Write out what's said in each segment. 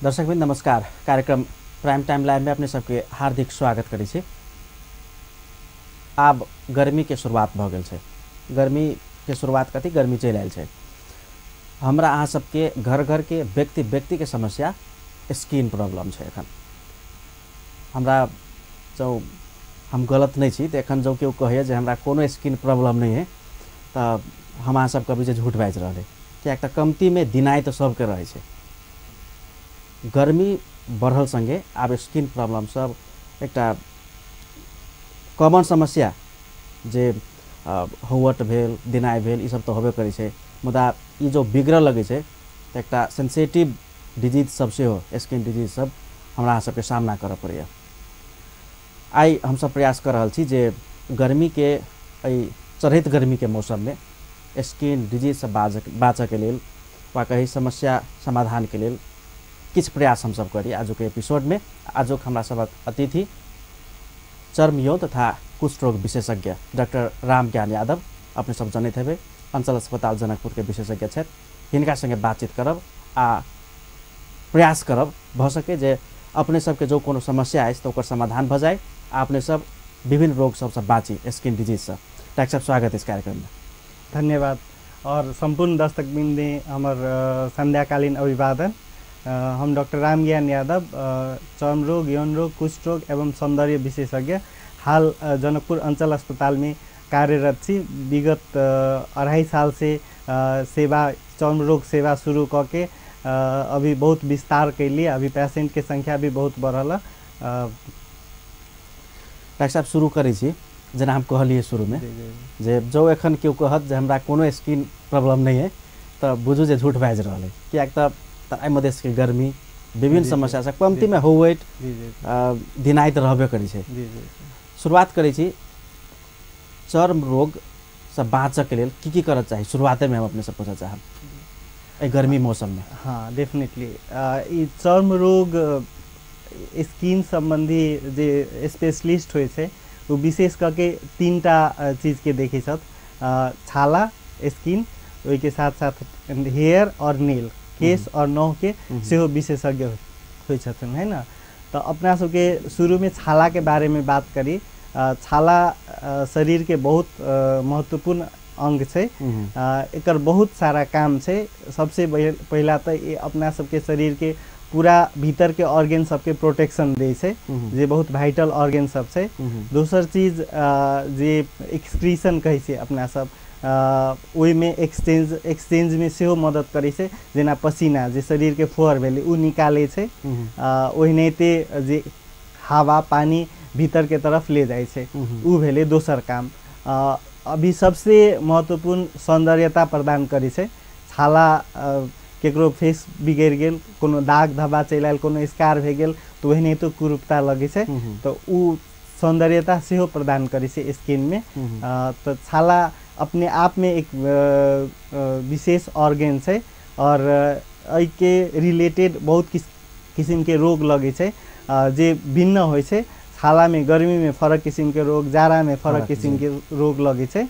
दर्शकवृन्द नमस्कार। कार्यक्रम prime time live में अपने सबके हार्दिक स्वागत करै छी। आब गर्मी के शुरुआत भ गेल छै। गर्मी के शुरुआत कथी, गर्मी चलि आयल छै। हमरा अहाँ सबके घर घर के व्यक्ति व्यक्ति के समस्या स्किन प्रॉब्लम छै। एखन हमरा जो हम गलत नहीं छी त एखन जो केओ कहैए जे हमरा कोनो स्किन प्रॉब्लम नहीं है त हम अहाँ सब कभी जे झूठ बाजि रहल है, किएक त कमतीमे दिनाइ त सबके रहै छै। गर्मी बढ़ल संगे आब स्किन प्रॉब्लम सब एकटा कॉमन समस्या जे हौवट भेल, दिनाइ भेल, ई सब तऽ होबे करै छै, मुदा ई जो बिगड़ऽ लगै छै तऽ एकटा सेंसिटिव डिजीज सब सेहो, स्किन डिजीज सब हमरा सबके सामना करऽ पड़ैए। आइ हमसब प्रयास कऽ रहल छी जे गर्मी के एहि चढ़ैत गर्मी के मौसममे स्किन डिजीज से बाँचऽके लेल वा कही समस्या समाधानके लेल किछु प्रयास हमसब करी। आजुक एपिसोडमे आजुक हमरा सबक अतिथि चर्म यौन तथा कुष्ठ रोग विशेषज्ञ डाक्टर रामज्ञान यादव, अपने सब जनैत हेबै, अंचल अस्पताल जनकपुर के विशेषज्ञ छथि। हिनका संगे बातचीत करब आ प्रयास करब भऽ सके जे अपने सबके जो कोनो समस्या अछि तऽ ओकर समाधान भऽ जाय आ अपने सब विभिन्न रोग सबसँ बाँची, स्किन डिजीजसँ। डाक्टर साहब स्वागत इस कार्यक्रममे। धन्यवाद और सम्पूर्ण दर्शकवृन्द हमर संध्याकालीन अभिवादन। हम डॉक्टर रामज्ञान यादव, चर्म रोग, यौन रोग, कुष्ठ रोग एवं सौंदर्य विशेषज्ञ, हाल जनकपुर अंचल अस्पताल में कार्यरत छी। विगत 2.5 साल से सेवा, चर्म रोग सेवा शुरू कऽ के अभी बहुत विस्तार कैली। अभी पेशेंट के संख्या भी बहुत बढ़ल। डॉक्टर साहब शुरू करै छी, जेना हम कहलियै शुरूमे जे जो एखन केओ कहत जे हमरा कोनो स्किन प्रॉब्लम नहीं है तऽ बुझू जे झूठ बाजि रहल है, किएक तऽ तराई मधेशके गर्मी विभिन्न समस्या से कमतीमे हौवैट दिनाइत रहबे करै छै। शुरुआत करै छी, चर्म रोग से बाँचऽके लेल की की करऽ चाही, शुरुआतेमे हम अपने से पूछऽ चाहब एहि गर्मी मौसममे। हाँ, डेफिनेटली ई चर्म रोग स्किन सम्बन्धी जे स्पेशलिस्ट होइ छै ओ विशेष कऽ के 3 टा चीजके देखै छथि, छाला स्किन, ओहिके साथ साथ हेयर और नेल, केश और नौके सेहो विशेषज्ञ होइ छथिन, है ना। तऽ अपना सबके शुरूमे छालाके बारेमे बात करी। छाला शरीरके बहुत महत्वपूर्ण अंग छै, एकर बहुत सारा काम छै। सबसे पहिला तऽ ई अपना सबके शरीरके पूरा भीतरके ऑर्गेन सबके प्रोटेक्शन दै छै, जे बहुत वाइटल ऑर्गेन सब छै। दोसर चीज जे एक्सक्रीशन कहै छै अपना सब, ओहिमे एक्सचेंजमे सेहो मदद करै छै। जेना पसीना जे शरीरके फोहर भेलै ओ निकालै छै, ओहिनाहिते जे हवा पानी भीतरके तरफ ले जाइ छै, ओ भेलै दोसर काम। अभी सबसे महत्वपूर्ण सौंदर्यता प्रदान करै छै छाला। केकरो फेस बिगड़ि गेल, कोनो दाग धब्बा चलि आयल, कोनो स्कार भए गेल तऽ ओहिनाहितो कुरूपता लगै छै, तऽ ओ सौंदर्यता सेहो प्रदान करै छै स्किनमे। तऽ छाला अपने आप में एक विशेष ऑर्गेन छै और एहिके रिलेटेड बहुत किसिमके रोग लगै छै जे भिन्न होइ छै। छालामे गर्मीमे फरक किसिमके रोग, जाड़ामे फरक किसिमके रोग लगै छै।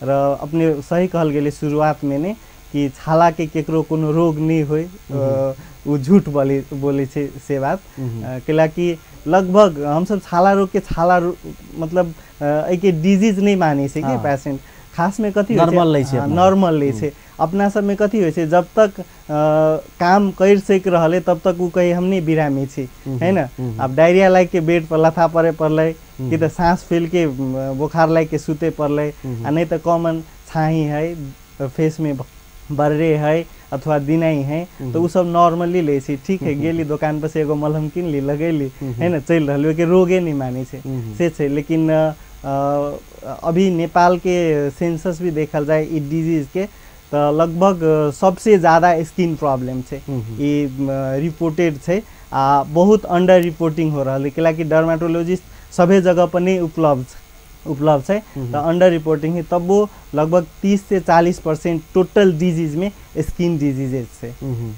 र अपने सही कहल गेलै शुरुआतमे नै कि छालाके केकरो कोनो रोग नहि होइ, ओ झूठ बोलै छै से बात। कैलाकि लगभग हमसब छाला रोगके छाला मतलब एहिके डिजीज नहि मानै छै कि पेशेंट। खासमे कथी नॉर्मल लै छै, नॉर्मल लै छै। अपना सबमे कथी होइ छै, जब तक काम करि सकि रहल है तब तक ओ कही हम नहि बिरामी छी, है ना। आब डायरिया लागि के बेड पर लथा पड़े पड़लै कि तऽ साँस फूलि के बोखार लागि के सुते पड़लै, आ नहि तऽ कॉमन छाही है, फेसमे बर्रे है अथवा दिनाइ है, तऽ ओ सब नॉर्मली लै छै। ठीक है, गेली दोकान पर से एगो मलहम किनली, लगैली, है ना, चलि रहल, ओहिके रोगे नहि मानै छै से छै। लेकिन अभी नेपाल के सेंसस भी देखल जाए ई डिजीज के तऽ लगभग सबसे ज़्यादा स्किन प्रॉब्लम छै ई रिपोर्टेड छै, आ बहुत अंडर रिपोर्टिंग हो रहल है। कैलाकि डर्माटोलॉजिस्ट सभे जगह पर नहीं उपलब्ध छै तऽ अंडर रिपोर्टिंग है। तब वो लगभग 30 से 40% टोटल डिजीज में स्किन डिजीजेज छै,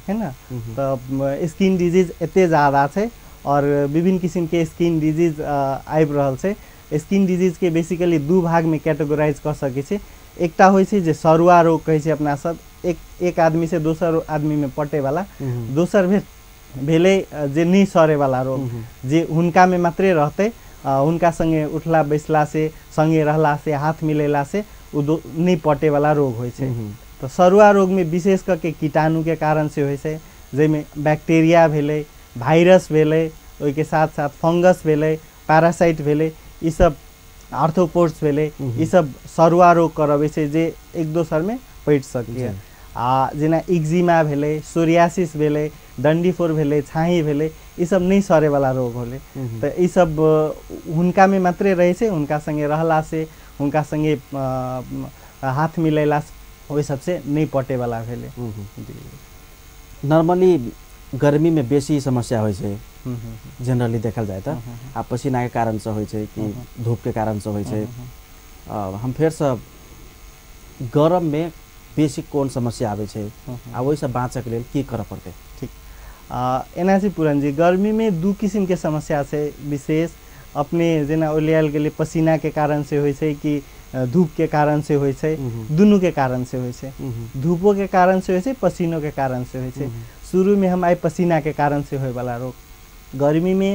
है ना। तऽ स्किन डिजीज एते ज़्यादा छै और विभिन्न किसिमके स्किन डिजीज आबि रहल छै। स्किन डिजीज के बेसिकली 2 भाग में कैटेगराइज कऽ सकै छी। एकटा होइ छै जे सरुआ रोग कहै छै अपना सब, एक आदमी से दोसर आदमी में पटे वाला। दोसर भेल भेलै जे नहि सड़ैवला रोग, जे हुनकामे मात्रे रहतै, हुनका संगे उठला बैसला से, संगे रहला से, हाथ मिलेला से ओ नहि पटेवला रोग होइ छै। तऽ सरुआ रोगमे विशेष करके कीटाणुके कारण से होइ छै, जाहिमे बैक्टीरिया भेलै, वायरस भेलै, ओहिके साथ साथ फंगस भेलै, पैरासाइट भेलै, ई सब आर्थोपोड्स भेलै, ई सब सरुआ रोग करबै छै जे एक दोसरमे पटि सकैए। आ जेना इक्जिमा भेलै, सोरियासिस भेलै, डंडीफोर भेलै, छाही भेलै, ई सब नहि सड़ैवला रोग होलै। तऽ ई सब हुनकामे मात्रे रहै छै, हुनका संगे रहला से, हुनका संगे हाथ मिलेला से, ओहि सबसे नहि पटेवला भेलै। नॉर्मली गर्मीमे बेसी समस्या होइ छै जनरली देखल जाय तऽ, आ पसीनाके कारणसँ होइ छै कि धूपके कारणसँ होइ छै। हम फेरसँ गरममे बेसी कोन समस्या आबै छै आ ओहिसँ बाँचऽके लेल की करऽ पड़तै? ठीक, एना छै पूरन जी, गर्मीमे दू किसिमके समस्या छै विशेष। अपने जेना ओलियायल गेलै पसीनाके कारण से होइ छै कि धूपके कारण से होइ छै, दुनूके कारण से होइ छै। धूपोके कारण से होइ छै, पसीनोके कारण से होइ छै। शुरूमे हम आइ पसीनाके कारण से होयवला रोग गर्मीमे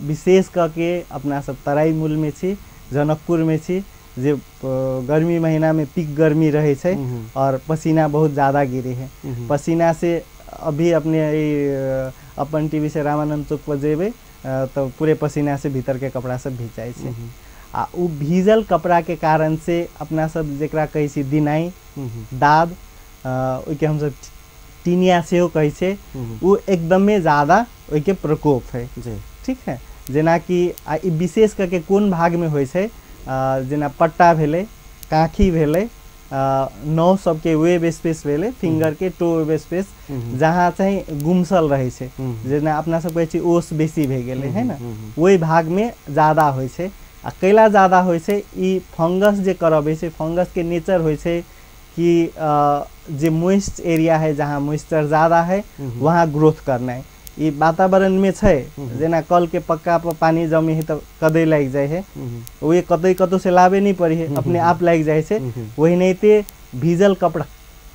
विशेष कऽ के अपना सब तराई मूलमे छी, जनकपुरमे छी, जे गर्मी महीनामे पीक गर्मी रहै छै और पसीना बहुत ज़्यादा गिरे है। पसीना से अभी अपने अपन टीवी से रामानंद चौक पर जेबै तऽ पूरे पसीना से भीतर के कपड़ा सब भीज जाइ छै। आ उ भीजल कपड़ा के कारण से अपना सब जेकरा कहै छी दिनाइ, दाद, ओहिके हमसब टीनिया सेहो कहै छै, उ एकदमे ज़्यादा ओहिके प्रकोप है। ठीक है, जेनाकि आ ई विशेष करके कोन भागमे होइ छै, जेना पट्टा भेलै, काँखी भेलै, नौ सबके वेब स्पेस भेलै, फिंगर के टो वेब स्पेस, जहाँ चाहिँ गुमसल रहै छै, जेना अपना सब कहै छी ओस बेसी भए गेलै है ने, ओहि भागमे ज़्यादा होइ छै। आ कैला ज़्यादा होइ छै, ई फंगस जे करबै छै, फंगसके नेचर होइ छै कि जे मोइस्ट एरिया है, जहाँ मोइस्चर ज़्यादा है वहाँ ग्रोथ करना है। ई वातावरण में छै, जेना कल के पक्का पर पानी जमे है तऽ कदै लागि जाइ है, वही कतै कतौ से लाबे नहीं पड़ी है, अपने आप लागि जाइ छै। ओहिनाहिते भीजल कपड़ा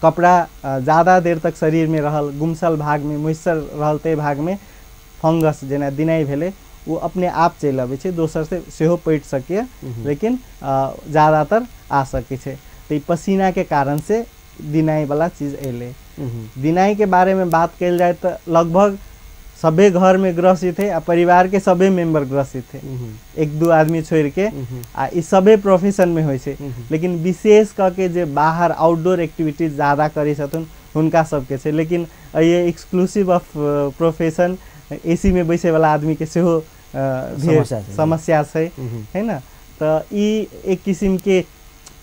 कपड़ा ज़्यादा देर तक शरीर में रहल, गुमसल भाग में मोइस्चर रहल, ताहि भाग में फंगस जेना दिनाइ भेलै ओ अपने आप चलि अबै छै, दोसर से सेहो पटि सकैए, लेकिन ज़्यादातर आ सकै छै। तऽ ई पसीनाके कारण से दिनाइवला चीज अयलै। दिनाइके बारेमे बात कयल जाय तऽ लगभग सभे घर में ग्रसित है आ परिवार के सभे मेंबर ग्रसित है, एक दू आदमी छोड़ के, आ ई सभे प्रोफेशन में होइ छै। लेकिन विशेष कऽ के जे बाहर आउटडोर एक्टिविटीज ज़्यादा करै छथिन हुनका सबके छै। लेकिन ये एक्सक्लूसिव ऑफ प्रोफेशन एसी में बैसे वाला आदमी के सेहो समस्या छै है ना। तऽ ई एक किसिम के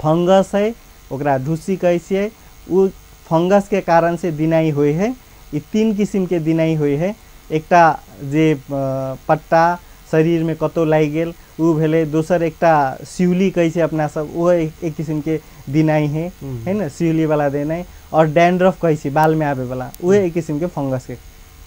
फंगस है, ओकरा ढुस्सी कहै छियै, ओ फंगस के कारण से दिनाइ होइ है। ई तीन किसिम के दिनाइ होइ है। एकटा जे पट्टा शरीर में कतौ लागि गेल ओ भेलै, दोसर एकटा सिउली कहै छै अपना सब, ओहो एक किसिम के दिनाइ है है ना, सिउली वाला दिनाइ। और डैंड्रफ कहै छै बाल में आबे वाला, ओहो एक किसिम के फंगस के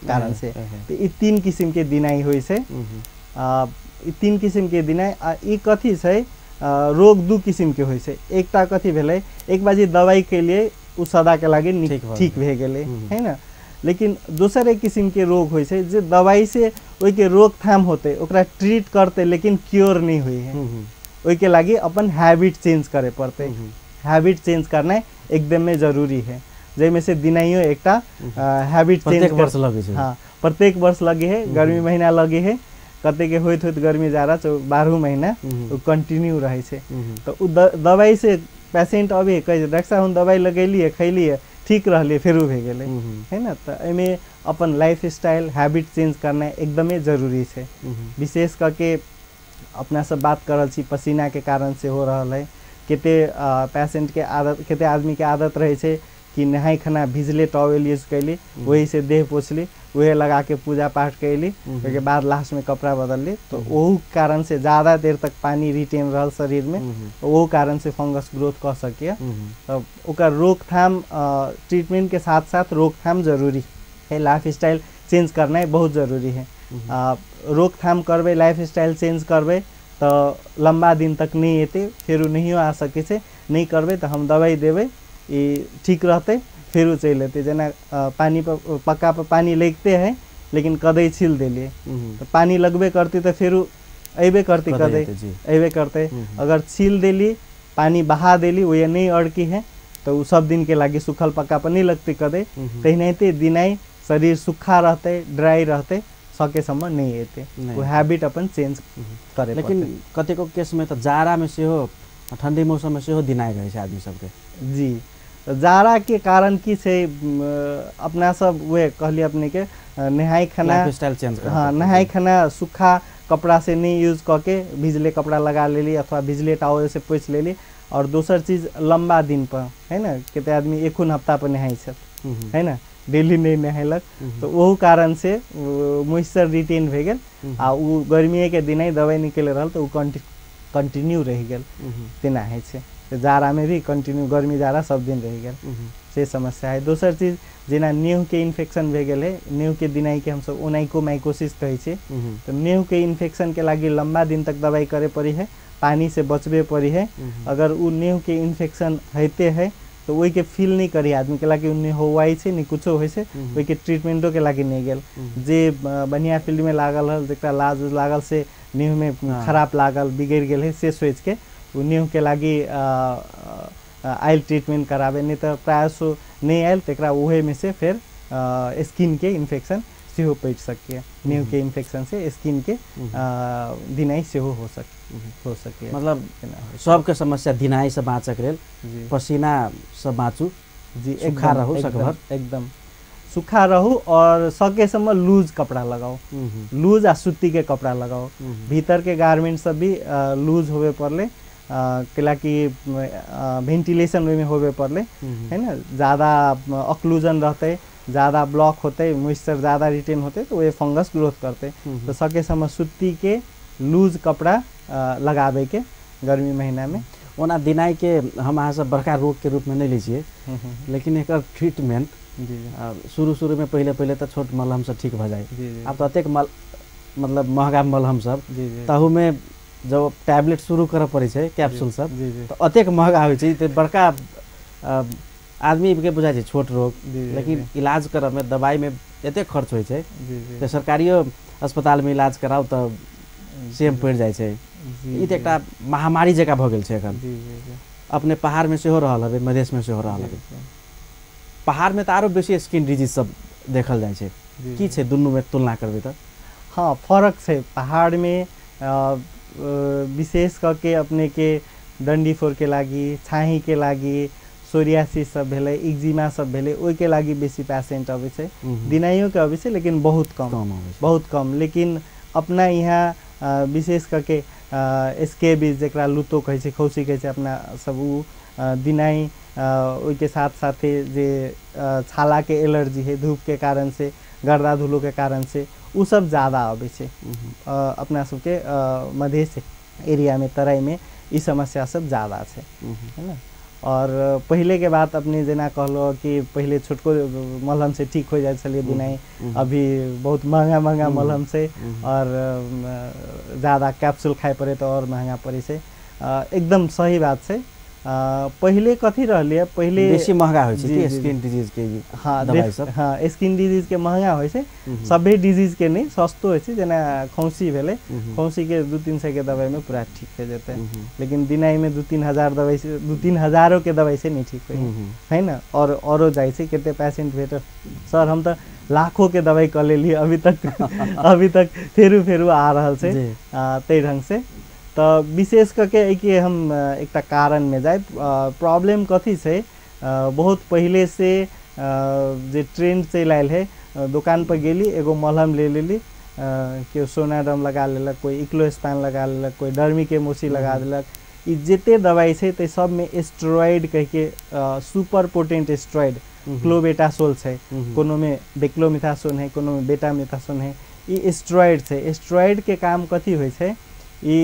कारण से। तऽ ई तीन किसिम के दिनाइ होइ छै। ई तीन किसिम के दिनाइ। आ ई कथी छै, रोग दू किसिम के होइ छै। एकटा कथी भेलै, एक बार जे दवाइ केलियै ओ सदा के लागि ठीक भए गेलै है ना। लेकिन दोसर एक किसिम के रोग होइ छै जे दवाई से ओहिके रोकथाम होतै, ओकरा ट्रीट करतै, लेकिन क्योर नहीं होइ है। ओहिके लागि अपन हैबिट चेंज करे पड़तै। हैबिट चेंज करनाइ एकदमै जरूरी है, जाहिमे से दिनाइयो एकटा हैबिट चेंज प्रत्येक वर्ष लगै छै। हाँ, प्रत्येक वर्ष लगे है, गर्मी महीना लगे है, कतेक होइत होइत गर्मी जाड़ा 12 महीना ओ कंटिन्यू रहै छै। तऽ ओ दवाई से पेशेंट अबै कहै छै डॉक्टर साहब हम दवाई लगेलियै, खैलियै, ठीक रहलियै, फेरो भए गेलै है ना। तऽ एहिमे अपन लाइफ स्टाइल हैबिट चेंज करनाइ एकदमै जरूरी छै। विशेष करके अपना सब बात कर रहल छी पसीनाके कारण से हो रहल है। कते पेशेंटके आदत, कते आदमीके आदत रहै छै कि नहाय खाना भिजले टॉवेल यूज कैली, वही से देह पोछली, वही लगा के पूजा पाठ कैली, ओहिके बाद लास्ट में कपड़ा बदलली। तो ओहू कारण से ज़्यादा देर तक पानी रिटेन रहल शरीर में, ओहू कारण से फंगस ग्रोथ कऽ सकैए। तऽ ओकर रोकथाम ट्रीटमेंट के साथ साथ रोकथाम जरूरी है। लाइफ स्टाइल चेंज करनाइ बहुत जरूरी है। रोकथाम करबै, लाइफ स्टाइल चेंज करबै तऽ लम्बा दिन तक नहि एतै, फेरो नहियो आ सकै छै। नहि करबै तऽ हम दवाइ देबै, ई ठीक रहतै, फेरो चलि एतै। जेना पानी पर पक्का पर पानी लगिते है लेकिन कदै छील देलियै तऽ पानि लगबे करतै तऽ फेरो अयबे करतै, कदै अयबे करतै। अगर छील देली पानि बहा देली ओहि नहि अड़की है तऽ ओ सब दिनके लागि सूखल पक्का पर नहि लगतै कदै। तेनाहिते दिनाइ शरीर सूखा रहतै, ड्राई रहतै, सकेसम्म नहि एतै, ओ हैबिट अपन चेंज करे। लेकिन कतेको केसमे तऽ जाड़ामे सेहो, ठंडी मौसममे सेहो दिनाइ रहै छै आदमी सबके। जी, जाड़ाके कारण की छै, अपना सब उहे कहलियै अपनेके नहाय खाना लाइफस्टाइल चेंज कर, हाँ नहाय खाना सूखा कपड़ा से नहीं यूज कऽ के भिजले कपड़ा लगा लेली अथवा भिजले टॉवल से पोछि लेली। और दोसर चीज लम्बा दिन पर है ना, कते आदमी एखन हफ्ता पर नहाय छथि है ना, डेली नहीं नहेलक, तऽ ओहू कारण से मॉइस्चर रिटेन भए गेल आ ओ गर्मीएके दिनै दवाइ निकलि रहल तऽ ओ कंटिन्यू रहि गेल, तेना होइ छै। जाड़ामे भी कंटिन्यू गर्मी जाड़ा सब दिन रहि गेल, से समस्या है। दोसर चीज जेना नेहके इन्फेक्शन भए गेल है, नेहके दिनाइके हमसब ओनाइकोमाइकोसिस कहै छियै, तऽ नेहके इन्फेक्शनके लागि लम्बा दिन तक दवाइ करे पड़ी है, पानी से बचबे पड़ी है। अगर ओ नेहके इन्फेक्शन होइते है तऽ ओहिके फील नहि करी आदमीके लागि, ओ नहि होवाइ छै नहि कुछो होइ छै, ओहिके ट्रीटमेंटोके लागि नहि गेल। जे बढ़िआँ फील्डमे लागल हल, जकरा लाज उज लागल से नेहमे खराब लागल बिगड़ि गेल है, से सोचिके ओ नेहके लागि आयल ट्रीटमेंट कराबे, नहि तऽ प्रायः नहि आयल तकरा ओहेमे से फेर स्किनके इन्फेक्शन सेहो पड़ि सकैए, नेहके इन्फेक्शन से स्किनके दिनाइ सेहो हो सकैए। मतलब सबके समस्या दिनाइ से बाँचके लेल पसीना से बाँचू जी, सूखा रहू सकभर, एकदम सूखा रहू और सकेसम्म लूज कपड़ा लगाओ, लूज आ सूती के कपड़ा लगाओ, भीतर के गारमेंट सब भी लूज होवे पड़ले, कैलाकि वेंटिलेशन ओहिमे होवे पड़ले है ना। ज़्यादा ऑक्लूजन रहतै, ज़्यादा ब्लॉक होतै, मॉइस्चर ज़्यादा रिटेन होतै तो वह फंगस ग्रोथ करतै। तो सकेसम्म सूती के लूज कपड़ा लगाबे के गर्मी महीना में। ओना दिनाइ के हम अहाँ सब बड़का रोग के रूप में नहीं लै छियै, लेकिन एकर ट्रीटमेंट शुरू शुरू में पहले पहले तो छोट मलहम से ठीक भऽ जाए, आब तऽ अतेक मतलब महगा मलहम सब, ताहूमे जब टैबलेट शुरू करऽ पड़ै छै कैप्सूल सब तऽ अतेक महगा होइ छै, तऽ बड़का आदमीके बुझाइ छै छोट रोग, लेकिन इलाज करऽमे दवाइमे एतेक खर्च होइ छै तऽ सरकारियो अस्पतालमे इलाज कराउ तऽ सेम पड़ि जाइ छै। ई तऽ एकटा महामारी जकाँ भऽ गेल छै एखन। अपने पहाड़मे सेहो रहल हेबै, मधेशमे सेहो रहल हेबै, पहाड़मे तऽ आरो बेसी स्किन डिजीज सब देखल जाइ छै, की छै दुनूमे तुलना करबै तऽ? हाँ फरक छै। पहाड़मे विशेष करके अपने के डंडीफोर के लागि, छाही के लागि, सोरियासिस सब भेलै, इक्जिमा सब भेलै, ओहिके लागि बेसी पेशेंट अबै छै। दिनाइयोके अबै छै लेकिन बहुत कम, बहुत कम। लेकिन अपना यहाँ विशेष करके स्केबीज जकरा लूतो कहै छै, खौसी कहै छै अपना सब, ओ दिनाइ ओहिके साथ साथे जे छालाके एलर्जी है धूपके कारण से, गर्दा धूलोके कारण से, ओ सब ज़्यादा अबै छै अपना सबके मधेश एरियामे, तराईमे ई समस्या सब ज़्यादा छै है ना। और पहले के बात अपने जेना कहलो कि पहले छोटको मलहम से ठीक हो जाए छलियै दिनाइ, अभी बहुत महंगा महंगा मलहम से और ज़्यादा कैप्सूल खाए पड़े तो और महंगा पड़े छै। एकदम सही बात छै। पहिले कथी रहलियै, पहिले बेसी महंगा होइ छै कि स्किन डिजीज के? हाँ दवाई सब, हाँ स्किन डिजीज के महंगा होइ छै, सभे डिजीज के नहीं, सस्तो होइ छै। जेना खौसी भेलै, खौसी के 2-3 सौ के दवाई में पूरा ठीक हो जेतै, लेकिन दिनाइ में 2-3 हजार दवाई से, 2-3 हजारों के दवाई से नहीं ठीक होइ है ना। और औरो जाइ छै कते पेशेंट भेटल, सर हम तऽ लाखों के दवाई कऽ लेलियै अभी तक अभी तक फेरू फेरू आ रहल छै ताहि ढंग से। तऽ विशेष करके एहिके हम एकटा कारणमे जायब। प्रॉब्लम कथी छै, बहुत पहिले से जे ट्रेंड चलि आयल है, दोकान पर गेली एगो मलहम ले लेली, केओ सोनाडम लगा लेलक, कोइ इक्लोस्पान लगा लेलक, कोइ डर्मी के मोसी लगा देलक। ई जते दवाई छै ताहि सबमे स्टेरॉइड कहिके सुपर पोटेंट स्टेरॉइड क्लोबेटासोल छै, कोनोमे बेक्लोमिथासोन है, कोनोमे बेटामिथासोन है, ई स्टेरॉइड छै। स्टेरॉइड के काम कथी होइ छै, ई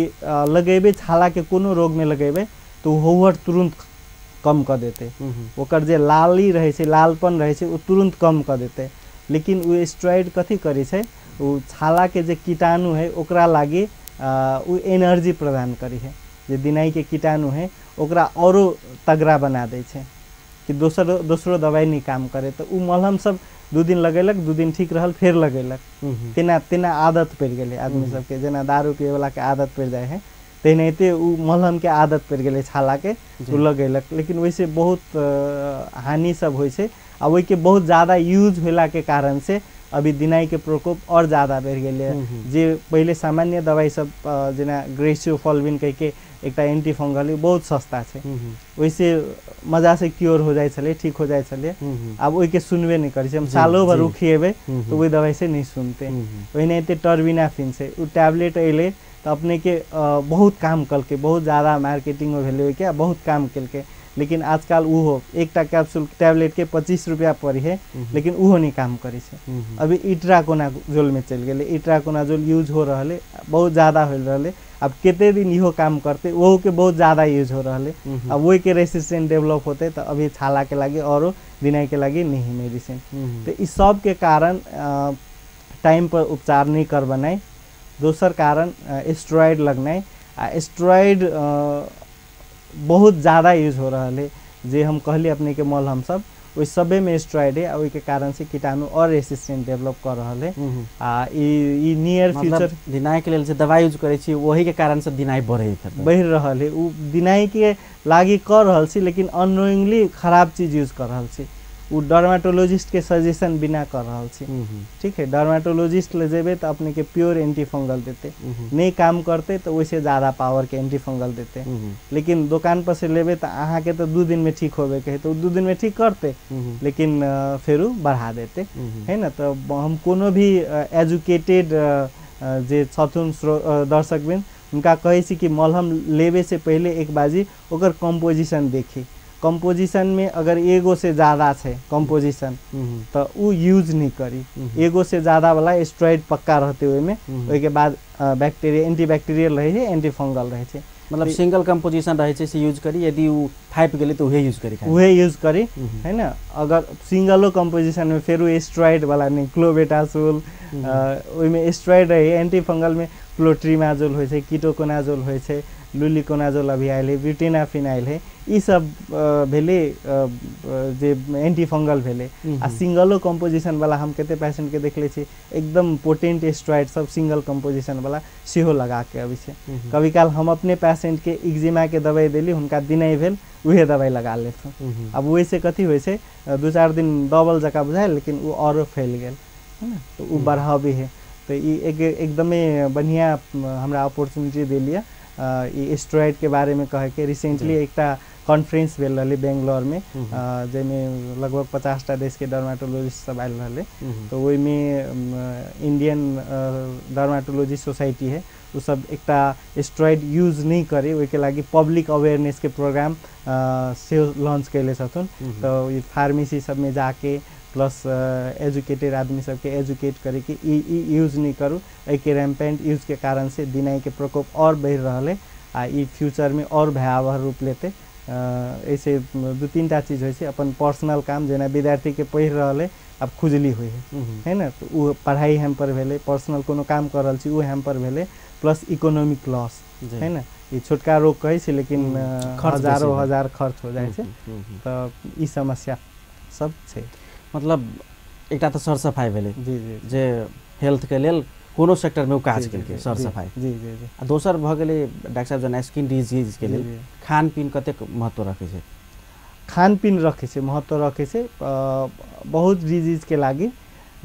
लगेबै छालाके कोनो रोगमे लगेबै तऽ ओ होहर तुरन्त कम कऽ देतै, ओकर जे लाली रहै छै, लालपन रहै छै, ओ तुरन्त कम कऽ देतै। लेकिन ओ स्टेरॉइड कथी करै छै, ओ छालाके जे कीटाणु है ओकरा लागि ओ एनर्जी प्रदान करै है, जे दिनाइके कीटाणु है ओकरा औरो तगड़ा बना दै छै। कि दोसर दोसरो दवाइ नहि काम करे, तऽ ओ मलहम सब 2 दिन लगेलक, 2 दिन ठीक रहल, फेर लगेलक। तेना तेना आदत पड़ि गेलै आदमी सबके, जेना दारू पियैवलाके आदत पड़ि जाइ है तेनाहिते ओ मलहमके आदत पड़ि गेलै छालाके, ओ लगेलक। लेकिन ओहिसँ बहुत हानि सब होइ छै आ ओहिके बहुत ज्यादा यूज भेलाके कारण से अभी दिनाइके प्रकोप आओर ज्यादा बढ़ि गेलै। जे पहिले सामान्य दवाइ सब जेना ग्रेसियोफॉल्विन कहिके एकटा एंटी फंगल बहुत सस्ता छै, ओहिसँ मजासँ क्योर हो जाइ छलै, ठीक हो जाइ छलै। आब ओहिके सुनबे नहि करै छै, हम सालो भर उखिएबै तऽ ओहि दवाइसँ नहि सुनतै। ओहिनाहिते टर्बिनाफिन छै, ओ टैबलेट अयलै तऽ अपनेके बहुत काम केलकै, बहुत ज्यादा मार्केटिंगो भेलै ओहिके, बहुत काम केलकै। लेकिन आजकल ओहो एकटा कैप्सूल टैबलेटके 25 रुपैआ पड़ै है, लेकिन ओहो नहि काम करै छै। अभी इट्राकोनाजोलमे चलि गेलै, इट्राकोनाजोल यूज हो रहल है, बहुत ज्यादा हो रहल है। अब कते दिन इहो काम करते, ओहोके बहुत ज्यादा यूज हो रहल है। अब ओहिके रेसिस्टेंट डेवलप होते तऽ अभी छालाके लागि औरो दिनाइके लागि नहीं मेडिसिन। तऽ ई सबके कारण टाइम पर उपचार नहि करबनाइ, दोसर कारण स्टेरॉइड लगनाइ, आ स्टेरॉइड बहुत ज़्यादा यूज हो रहल है। जे हम कहली अपने के मलहम सब ओहि सबेमे स्टेरॉइड है, आ ओहिके कारण से कीटाणु और रेसिस्टेंट डेवलप कर रहल है। आ ई नियर फ्यूचर दिनाइ के लेल जे दवाई यूज करै छी ओही के कारण से दिनाइ बढ़ि रहल है। उ दिनाइ के लागि कर रहल छी, लेकिन अननोइंगली खराब चीज यूज कर रहल छी, उ डर्माटोलॉजिस्ट के सजेशन बिना कर रहल छी। ठीक है, डर्माटोलॉजिस्ट ले जेबै तऽ अपने के प्योर एंटी फंगल देते, नहीं काम करते तऽ ओहिसे ज़्यादा पावर के एंटी फंगल देते। लेकिन दोकान पर से लेबै तऽ अहाँके तऽ 2 दिन में ठीक होबे के है, तऽ 2 दिन में ठीक करते, लेकिन फेरू बढ़ा देते है ना। तऽ हम कोनो भी एजुकेटेड जे छथुन दर्शकबिन हुनका कहै छी कि मलहम लेबे से पहिले एक बाजी ओकर कम्पोजिशन देखी। कंपोजिशन में अगर एगो से ज़्यादा है कंपोजिशन तो उ यूज नहीं करी, एगो से ज़्यादा वाला स्टेरॉइड पक्का रहते ओहिमे, ओहिके बाद बैक्टीरिया एंटी बैक्टीरियल रहै छै, एंटी फंगल रहै छै, मतलब सिंगल कंपोजिशन रहै छै से यूज करी। यदि उ फाइप गेलै तऽ उहे यूज करी, उहे यूज करी है ना। अगर सिंगलो कंपोजिशन में फेर उ स्टेरॉइड वाला नहीं, क्लोबेटासोल ओहिमे स्टेरॉइड रहै, एंटी फंगल में क्लोट्रीमाजोल होइ छै, कीटोकोनाजोल होइ छै, लुलिकोनाजोल अभी आयल है, ब्यूटेनाफिन आयल है, ई सब भेलै जे एंटी फंगल भेलै। आ सिंगलो कंपोजिशन वाला हम कते पेशेंट के देखले छी एकदम पोटेंट स्टेरॉइड सब सिंगल कंपोजिशन वाला सेहो लगा के अबै छै। कभी काल हम अपने पेशेंट के इग्जिमा के दवाई देली, हुनका दिनाइ भेल उहे दवाई लगा लेथुन। आब ओहिसे कथी होइ छै, 2-4 दिन दबल जकाँ बुझायल, लेकिन ओ औरो फैल गेल है ना, तो ओ बढ़ावे है। तो ई एकदमे बढ़िया हमरा अपॉर्चुनिटी देलियै ई स्टेरॉइड के बारे में कहे के। रिसेंटली एकटा कॉन्फ्रेंस भेल रहलै बेंगलोर में, जाहिमे लगभग 50टा देश के डर्माटोलॉजिस्ट सब आयल रहलै। तो ओहिमे इंडियन डर्माटोलॉजी सोसाइटी है, ओ सब एकटा स्टेरॉइड यूज नहीं करे ओहिके लागि पब्लिक अवेयरनेस के प्रोग्राम सेहो लॉन्च कैले छथुन। तो ई फार्मेसी सबमे जाके प्लस एजुकेटेड आदमी सबके एजुकेट करे कि ई यूज नहीं करू, एहिके रैम्पेंट यूज के कारण से दिनाइ के प्रकोप और बढ़ि रहल है आ ई फ्यूचर में और भयावह रूप लेते। ऐसे 2-3 टा चीज होइ छै, अपन पर्सनल काम जेना विद्यार्थी के पढ़ि रहल है, आब खुजली होइ है ना, तो ओ पढ़ाई हैम्पर भेलै, पर्सनल कोनो काम कर रहल छी ओ हैम्पर भेलै, प्लस इकोनॉमिक लॉस है ना। ई छोटका रोग कहै छै लेकिन हजारों हजार खर्च हो जाइ छै। तऽ ई समस्या सब छै। मतलब एकटा तऽ सर सफाइ भेलै जी जी, जे हेल्थ के लेल कोनो सेक्टर में काज केलकै सर सफाइ जी जी जी। आ दोसर भऽ गेलै डॉक्टर साहब जेना स्किन डिजीज के लेल खान पीन कतेक महत्व रखै छै? खान पीन रखै छै, महत्व रखै छै बहुत डिजीज के लागि।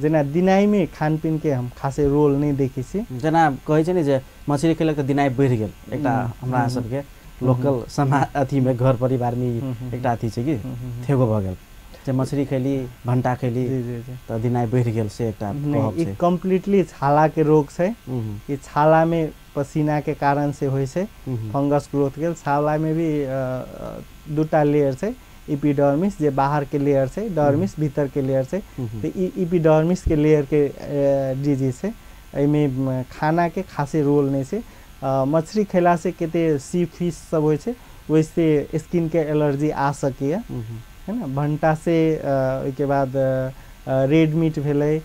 जेना दिनाइमे खान पीन के हम खासे रोल नहीं देखै छी। जेना कहै छै ने जे मछली खेलक तऽ दिनाइ बढ़ि गेल, एकटा हमरा सबके लोकल समाज अथीमे घर परिवारमे एकटा अथी छै कि थेगो भऽ गेल जे मछली खैली भंटा खैली तऽ दिनाइ बढ़ि गेल, से एकटा नहीं। ई कम्प्लीटली छाला के रोग छै। ई छाला में पसीना के कारण से होइ छै, फंगस ग्रोथ गेल। छाला में भी 2टा लेयर छै, इपिडर्मिस जे बाहर के लेयर छै, डर्मिस भीतर के लेयर छै। तऽ ई इपिडर्मिस के लेयर के डिजीज छै। एहिमे खाना के खासे रोल नहीं छै। मछली खेला से कते सी फिश सब होइ छै, ओहिसे स्किन के एलर्जी आ सकैए है ना। भंटा से ओहिके बाद रेड मीट भेलै,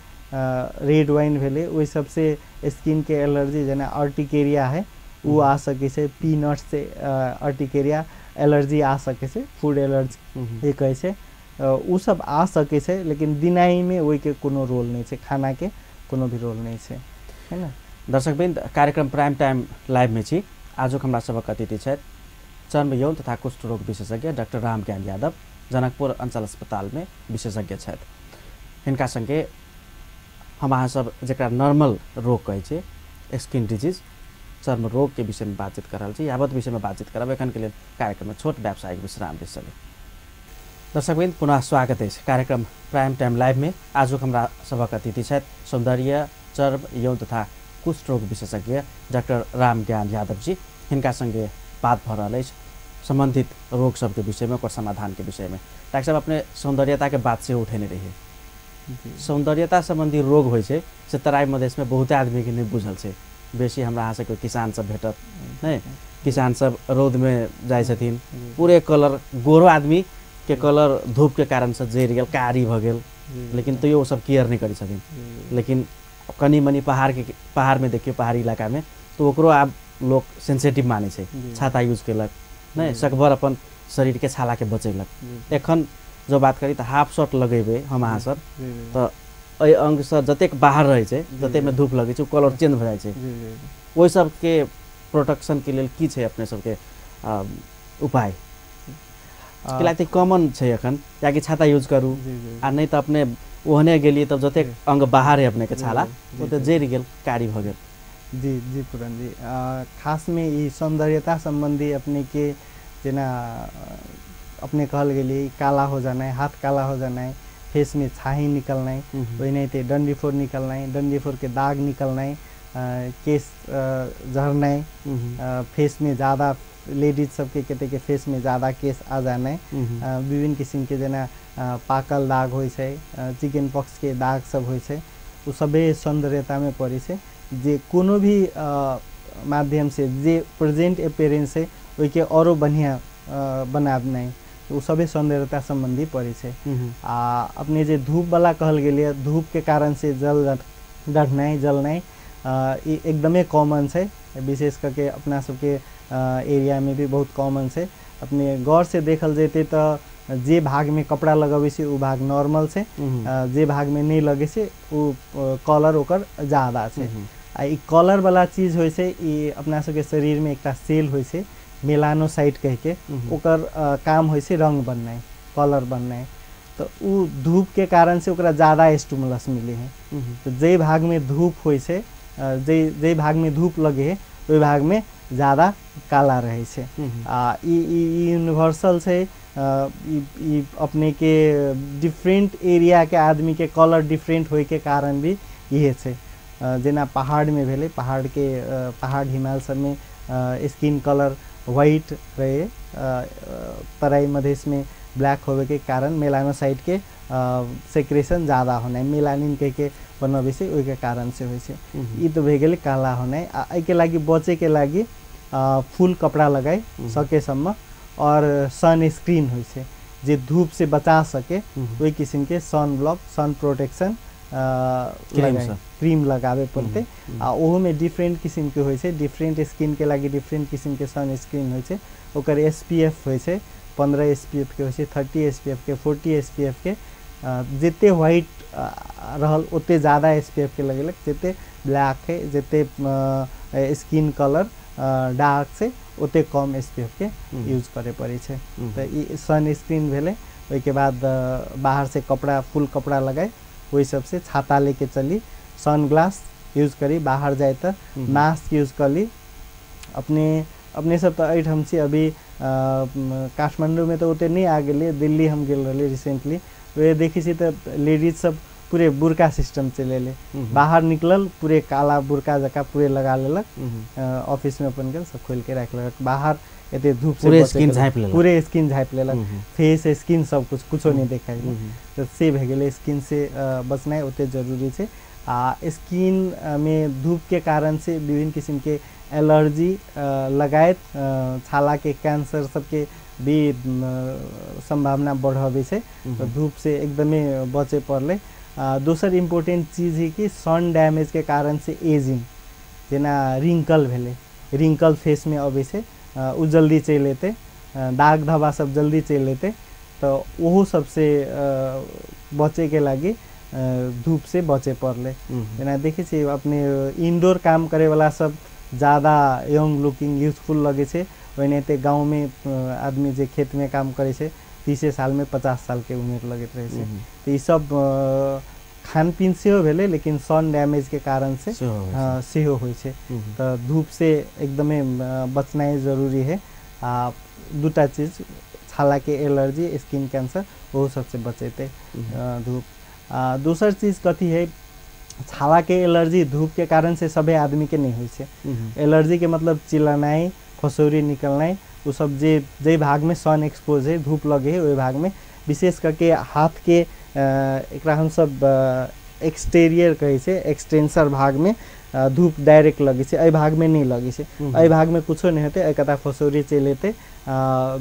रेड वाइन भेलै, ओहि सबसे स्किन के एलर्जी जेना अर्टिकेरिया है ओ आ सकै छै। पीनट से अर्टिकेरिया एलर्जी आ सकै छै, फूड एलर्जी जे कहै छै ओ सब आ सकै छै, लेकिन दिनाइमे ओहिके कोनो रोल नहि छै, खानाके कोनो भी रोल नहि छै, है ना। दर्शकवृन्द, कार्यक्रम प्राइम टाइम लाइवमे छी। आजुक हमरा सभक अतिथि छथि चर्म यौन तथा कुष्ठ रोग विशेषज्ञ डाक्टर रामज्ञान यादव, जनकपुर अञ्चल अस्पतालमे विशेषज्ञ छथि। हिनका सङ्गे हम अहाँ सब जकरा नॉर्मल रोग कहै छै, स्किन डिजीज, चर्म रोगके विषयमे बातचीत कर रहल छी। यावत विषयमे बातचीत करब। एखनके लेल कार्यक्रममे छोट व्यावसायिक विश्राम दिस चली। दर्शकवृन्द, पुनः स्वागत अछि कार्यक्रम प्राइम टाइम लाइवमे। आजुक हमरा सभक अतिथि छथि सौन्दर्य, चर्म यौन तथा कुष्ठ रोग विशेषज्ञ डाक्टर रामज्ञान यादव जी। हिनका सङ्गे बात भऽ रहल अछि सम्बन्धित रोग सबके विषयमे, ओकर समाधानके विषयमे। डाक्टर साहब, अपने सौन्दर्यताके बात सेहो उठेने रहियै। सौन्दर्यता सम्बन्धी रोग होइ छै से तराई मधेशमे बहुते आदमीके नहि बुझल छै। बेसी हमरा अहाँ सबके किसान सब भेटत नहि, किसान सब रौदमे जाइ छथिन, पूरे कलर गोरो आदमीके कलर धूपके कारणसँ जरि गेल, कारी भऽ गेल, लेकिन तैयो ओ सब केयर नहि करै छथिन। लेकिन कनि मनि पहाड़मे देखियौ, पहाड़ी इलाकामे तऽ ओकरो आब लोक सेंसिटिव मानै छै, छाता यूज केलक नहि, सकभर अपन शरीरके छालाके बचेलक। एखन जो बात करी तऽ हाफ शर्ट लगेबै हम अहाँ सब तऽ एहि अङ्गसँ जतेक बाहर रहै छै, जतेकमे धूप लगै छै, ओ कलर चेंज भऽ जाइ छै। ओहि सबके प्रोटेक्शनके लेल की छै अपने सबके उपाय? कियाकि कॉमन छै एखन, कियाकि छाता यूज करू आ नहि तऽ अपने ओहने गेलियै तब जतेक अङ्ग बाहर है अपनेके छाला ओ तऽ जरि गेल, कारी भऽ गेल। जी जी पूरन जी, खासमे ई सौन्दर्यता सम्बन्धी अपनेके जेना अपने कहल गेलियै काला हो जानाइ, हाथ काला हो जानाइ, फेसमे छाही निकलनाइ, ओहिनाहिते डन्डीफोर निकलनाइ, डन्डीफोरके दाग निकलनाइ, केश झड़नाइ, फेसमे ज़्यादा लेडीज सबके कतेके फेसमे ज़्यादा केश आ जानाइ, विभिन्न किसिमके जेना पाकल दाग होइ छै, चिकन पॉक्सके दाग सब होइ छै, ओ सभे सौन्दर्यतामे पड़ै छै। जे कोनो भी माध्यम से जे प्रेजेंट अपीयरेंस है ओहिके औरो बढ़िया बनाबनाइ, ओ सभे सौन्दर्यता सम्बन्धी पड़ै छै। आ अपने जे धूपवला कहल गेलै, धूपके कारण से जल डढ़नाइ, जलनाइ ई एकदमे कॉमन छै। विशेष करके अपना सबके एरियामे भी बहुत कॉमन छै। अपने गौर से देखल जेतै तऽ जे भागमे कपड़ा लगबै छै ओ भाग नॉर्मल छै, जे भागमे नहि लगै छै ओ कलर ओकर ज़्यादा छै। आ ई कलर वाला चीज होइ छै, ई अपना सबके शरीरमे एकटा सेल होइ छै मेलानोसाइट कहिके, ओकर काम होइ छै रंग बननाइ, कलर बननाइ। तऽ ओ धूपके कारण से ओकरा ज़्यादा स्टिमुलस मिले है। तऽ जे भागमे धूप होइ छै, जे भागमे धूप लगे है ओहि भागमे ज़्यादा काला रहै छै। आ ई यूनिवर्सल छै। ई अपने के डिफरेंट एरिया के आदमी के कलर डिफरेंट होय के कारण भी इहे छै। जेना पहाड़मे भेलै, पहाड़के पहाड़ हिमाल सबमे स्किन कलर व्हाइट रहे, तराई मधेशमे ब्लैक होवे के कारण मेलानोसाइट के सेक्रेशन ज़्यादा होनाइ, मेलानिन कहिके बनबै छै, ओहिके कारण से होइ छै। ई तऽ भए गेलै काला होनाइ। आ एहिके लागि बचैके लागि फुल कपड़ा लगाइ सकेसम्म, और सन स्क्रीन होइ छै जे धूप से बचा सके, ओहि किसिमके sun block, sun protection cream लगाबे पड़तै। आ ओहोमे डिफरेंट किसिमके होइ छै, डिफरेंट स्किनके लागि डिफरेंट किसिमके सन स्क्रीन होइ छै। ओकर SPF होइ छै, 15 SPF के होइ छै, 30 SPF के, 40 SPF के। जते व्हाइट रहल ओते ज़्यादा SPF के लगेलक, जते ब्लैक है, जते स्किन कलर डार्क छै ओते कम SPF के यूज करे पड़ै छै। तऽ ई सन स्क्रीन भेलै। ओहिके बाद बाहर से कपड़ा, फुल कपड़ा लगाइ, ओहि सबसे छाता लेके चली, सन ग्लास यूज करी, बाहर जाए तऽ मास्क यूज करी। अपने अपने सब तऽ एहिठाम छी, अभी काठमाण्डूमे तऽ ओते नहि आ गेलै, दिल्ली हम गेल रहली रिसेंटली, वह देखै छी तऽ लेडीज सब पूरे बुरका सिस्टम चलि एलै, बाहर निकलल पूरे काला बुरका जकाँ पूरे लगा लेलक, ऑफिसमे अपन गेल सब खोलिके राखि लेलक, बाहर एते धूप से पूरे स्किन झाँपि लेलक, पूरे स्किन झाँपि लेलक, फेस स्किन सब कुछ कुछो नहि देखाइ। तऽ से भए गेलै, स्किन से बचनाइ ओते जरूरी छै। आ स्किन मे धूपके कारण से विभिन्न किसिमके एलर्जी लगायत छालाके कैंसर सबके भी सम्भावना बढ़ाबै छै। तऽ धूप से एकदमे बचे पड़लै। दोसर इम्पोर्टेंट चीज है कि सन डैमेज के कारण से एजिंग, जेना रिंकल भेलै, रिंकल फेसमे अबै छै, ओ जल्दी चलि एतै। दाग धब्बा सब जल्दी चलि एतै। तऽ ओहो सबसे बचैके लागि धूप से बचे पड़लै। जेना देखै छियै अपने इनडोर काम करैवला सब ज्यादा यंग लुकिंग यूथफुल लगै छै, ओनाहिते गाँवमे आदमी जे खेतमे काम करै छै 30 सालमे 50 सालके उमेर लगैत रहै छै। तऽ ई सब खान पीन सेहो भेलै, लेकिन सन डैमेजके कारण से सेहो होइ छै। तऽ धूप से एकदमे बचनाइ जरूरी है। आ दूटा चीज, छालाके एलर्जी, स्किन कैंसर, ओहो सबसे बचेतै धूप। आ दोसर चीज कथी है, छालाके एलर्जी धूपके कारण से सभे आदमीके नहि होइ छै। एलर्जीके मतलब चिल्लानाइ, फसौरी निकलनाइ, ओ सब जे जाहि भागमे सन एक्सपोज है, धूप लगे है, ओहि भागमे विशेष करके हाथके एकरा हमसब एक्सटेरियर कहै छै, एक्सटेंसर भागमे धूप डायरेक्ट लगै छै, एहि भागमे नहि लगै छै। एहि भागमे कुछो नहि हेतै, एहि कता फसौरी चलि एतै,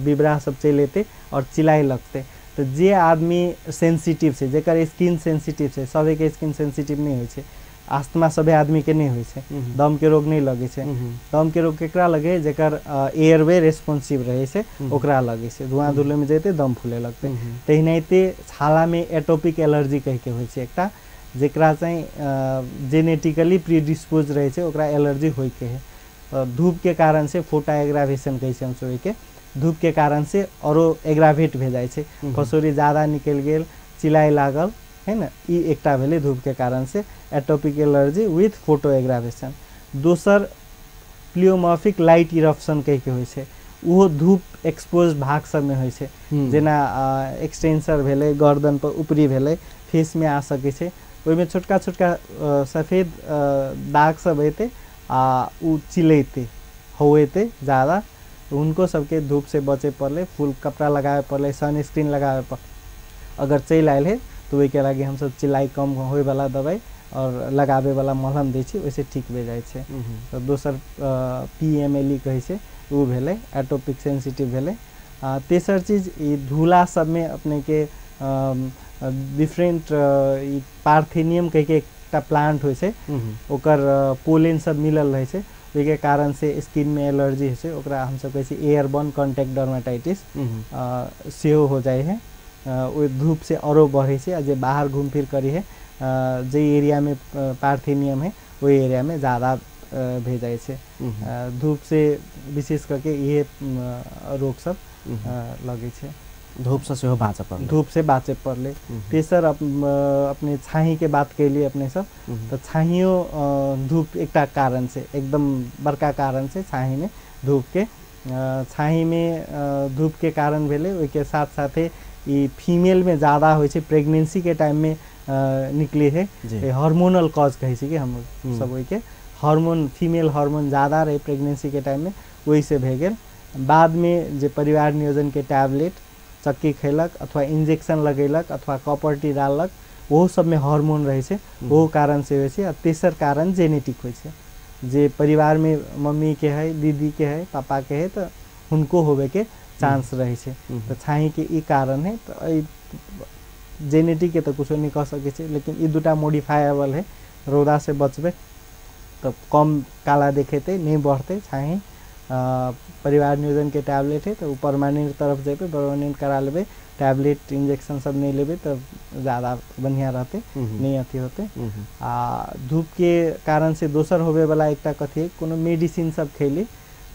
बिबरा सब चलि एतै आओर चिलाइ लगतै। तऽ जे आदमी सेंसिटिव छै, जेकर स्किन सेंसिटिव छै, सभके स्किन सेंसिटिव नहि होइ छै, आस्थमा सभे आदमीके नहि होइ छै, दमके रोग नहि लगै छै। दमके रोग केकरा लगै? जेकर एयरवे रेस्पॉन्सिव रहै छै ओकरा लगै छै, धुआँ धुलैमे जेतै दम फूले लगतै। तहिनाहिते छालामे एटोपिक एलर्जी कहिके होइ छै एकटा, जेकरा चाहिँ जेनेटिकली प्रीडिस्पोज रहै छै ओकरा एलर्जी होइके है। धूपके कारण से फोटा एग्रावेशन कहै छै हमसब ओहिके, धूपके कारण से औरो एग्रावेट भए जाइ छै, फसौरी ज्यादा निकलि गेल, चिलाइ लागल है ने, ई एकटा भेलै धूपके कारण से atopic allergy with photo aggravation. दोसर प्लियोमॉर्फिक लाइट इरप्शन कहिके होइ छै, ओहो धूप एक्सपोज भाग सबमे होइ छै, जेना एक्सटेंसर भेलै, गर्दन पर ऊपरी भेलै, फेसमे आ सकै छै, ओहिमे छोटका छोटका सफेद दाग सब एतै आ ओ चिलेतै हौएतै ज्यादा। हुनको सबके धूप से बचे पड़लै, फुल कपड़ा लगाबे पड़लै, सनस्क्रीन लगाबे पड़लै। अगर चलि आयल है तऽ ओहिके लागि हमसब चिलाइ कम होइवला दबाइ आओर लगाबेवला मलहम दै छी, ओहिसँ ठीक भए जाइ छै। तऽ दोसर PMLE कहै छै, ओ भेलै एटोपिक सेंसिटिव भेलै। तेसर चीज ई धूला सबमे अपनेके डिफरेंट ई पार्थेनियम कहिके एकटा प्लांट होइ छै, ओकर पोलेन सब मिलल रहै छै, ओहिके कारण से स्किनमे एलर्जी होइ छै, ओकरा हमसब कहै छी एयरबॉर्न कॉन्टैक्ट डर्मेटाइटिस सेहो हो जाइ है। ओहि धूप से औरो बढ़ै छै, आ जे बाहर घूम फिर करी है, जे एरियामे पार्थेनियम है ओहि एरियामे ज्यादा भए जाइ छै। धूप से विशेष करके इहे रोग सब लगै छै। धूपसँ सेहो बाँचऽ पड़लै, धूप से बाँचे पड़लै। तेसर अपने छाहीके बात कैलियै अपने सब, तऽ छाहियो धूप एकटा कारण छै, एकदम बड़का कारण छै छाहीमे धूपके। छाहीमे धूपके कारण भेलै, ओहिके साथ साथे ई फीमेलमे ज्यादा होइ छै, प्रेगनेंसीके टाइममे निकले है, हार्मोनल कॉज कहै छै कि हम सब ओहिके, हार्मोन फीमेल हार्मोन ज्यादा रहै प्रेगनेंसीके टाइममे, ओहिसँ भए गेल। बादमे जे परिवार नियोजनके टैबलेट चक्की खैलक अथवा इंजेक्शन लगेलक अथवा कॉपर टी डाललक, ओहो सबमे हार्मोन रहै छै, ओहो कारण से होइ छै। आ तेसर कारण जेनेटिक होइ छै, जे परिवारमे मम्मीके है, दीदीके है, पापाके है, तऽ हुनको होबेके चांस रहै छै। तऽ छाहीके ई कारण है। तऽ एहि जेनेटिकके तऽ कुछो नहि कह सकै छै, लेकिन ई दूटा मोडिफायबल है। रौदा से बचबै तऽ कम काला देखेतै, नहि बढ़तै छाही। परिवार नियोजनके टैबलेट है तऽ ओ परमानेंट तरफ जेबै, परमानेंट करा लेबै, टैबलेट इंजेक्शन सब नहि लेबै तऽ ज्यादा बढ़िआँ रहतै, नहि अथी होतै। आ धूपके कारण से दोसर होबेवला एकटा कथी है, कोनो मेडिसिन सब खैली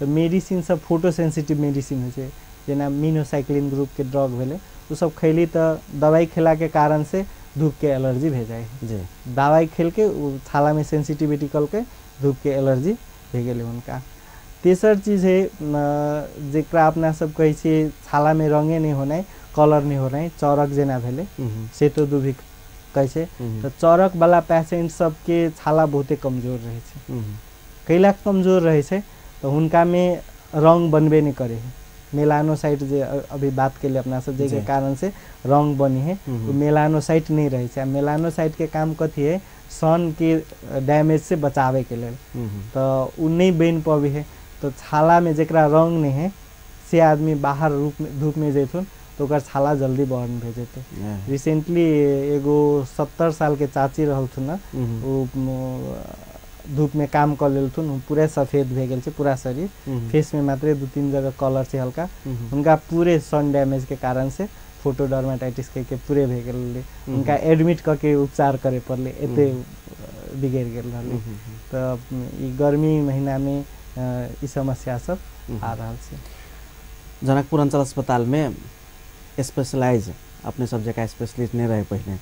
तऽ मेडिसिन सब फोटो सेंसिटिव मेडिसिन होइ छै, जेना मिनोसाइक्लिन ग्रुपके ड्रग भेलै, ओ सब खैली तऽ दवाइ खेलाके कारण से धूपके एलर्जी भए जाइ है। दवाइ खेलके ओ छालामे सेंसिटिविटी कलके धूपके एलर्जी भए गेलै हुनका। तेसर चीज है जेकरा अपना सब कहै छियै छालामे रंगे नहि होनाइ, कलर नहि होनाइ, चरक जेना भेलै, सेतो दुभी कहै छै। तऽ चरक वाला पेशेंट सबके छाला बहुते कमजोर रहै छै। कैला कमजोर रहै छै तऽ हुनकामे रंग बनबे नहि करै है, मेलानोसाइट जे अभी बात केलियै अपना सब, जाहिके कारण से रंग बनी है, ओ मेलानोसाइट नहि रहै छै। आ मेलानोसाइटके काम कथी है, सनके डैमेज से बचाबैके लेल, तऽ ओ नहि बनि पबै है। तऽ छालामे जेकरा रंग नहि है से आदमी बाहर धूपमे जैथुन तऽ ओकर छाला जल्दी बर्न भए जेतै। रिसेंटली एगो 70 सालके चाची रहलथुन ने, ओ धूप में काम कऽ लेलथुन, पूरे सफेद भए गेल छै पूरा शरीर, फेस में मात्र 2-3 जगह कलर छै हल्का, हुनका पूरे सन डैमेज के कारण से फोटोडर्माटाइटिस के पूरे भए गेल, हुनका एडमिट कऽ के उपचार करे पड़लै, एते बिगड़ि गेल रहलै। तऽ ई गर्मी महीना में ई समस्या सब आ रहल छै। जनकपुर अंचल अस्पताल में स्पेशलाइज अपने सब जगह स्पेशलिस्ट नहीं रहे पहिने,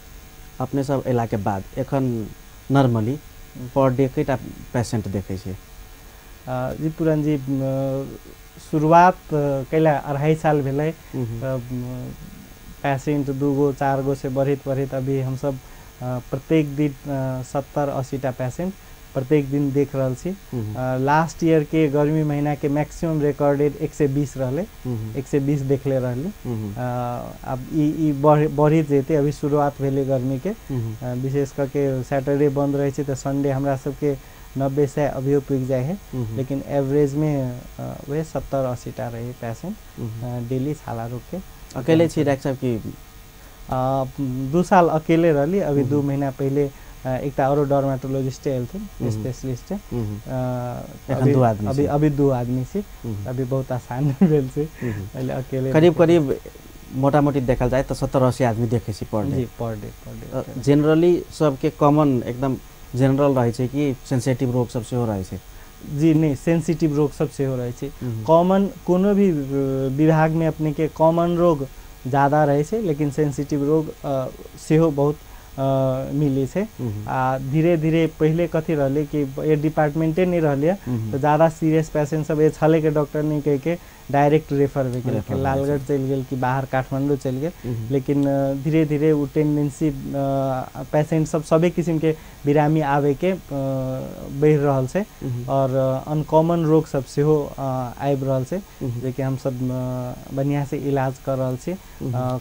अपने सब अयला के बाद एखन नॉर्मली पर डे कईटा पेशेंट देखै छै? जी पूरन जी, शुरुआत कैला 2.5 साल भेलै, पेशेंट 2 गो 4 गो से बढ़ैत बढ़ैत अभी हमसब प्रत्येक दिन 70-80 टा पेशेंट प्रत्येक दिन देख रहल छी। लास्ट ईयर के गर्मी महीना के मैक्सिमम रिकॉर्डेड 120 रहलै, 120 देखले रहली। अब ई बढ़ैत जेतै, अभी शुरुआत भेलै गर्मी के, विशेष करके सैटरडे बंद रहै छै तऽ संडे हमरा सबके 90-100 अभियो पुगि जाइ है, लेकिन एवरेज में वह 70-80 टा रहे पेशेंट डेली छाला रोग के। अकेले छी डॉक्टर साहब की? 2 साल अकेले रहली, अभी 2 महीना पहले एकटा औरो डर्मेटोलॉजिस्ट एलथिन स्पेशलिस्ट, अभी अभी 2 आदमी छी, अभी बहुत आसान भेल छै, पहिले अकेले। करीब करीब मोटामोटी देखल जाए तऽ 70-80 आदमी देखै छी पर डे। जी, per day, per day. Generally सबके कॉमन एकदम जनरल रहै छै कि सेंसिटिव रोग सब सेहो रहै छै? जी नहीं, सेंसिटिव रोग सब सेहो रहै छै। कॉमन कोनो भी विभाग में अपने के कॉमन रोग ज़्यादा रहै छै, लेकिन सेंसिटिव रोग सेहो बहुत मिलै छै। आ धीरे धीरे पहिले कथी रहलै कि ये डिपार्टमेंटे नहीं रहलै तऽ ज़्यादा सीरियस पेशेंट सब ये छलै के डॉक्टर नहीं कहि के डायरेक्ट रेफर भए गेल, लालगढ़ चलि गेल कि बाहर काठमांडू चलि गेल। लेकिन धीरे धीरे ओ टेंडेंसी पेशेंट सब सबे किसिम के बिरामी आबे के बढ़ि रहल छै और अनकॉमन रोग सब सेहो आबि रहल छै, जेकि हमसब बढ़िआँ से इलाज कर रहल छी।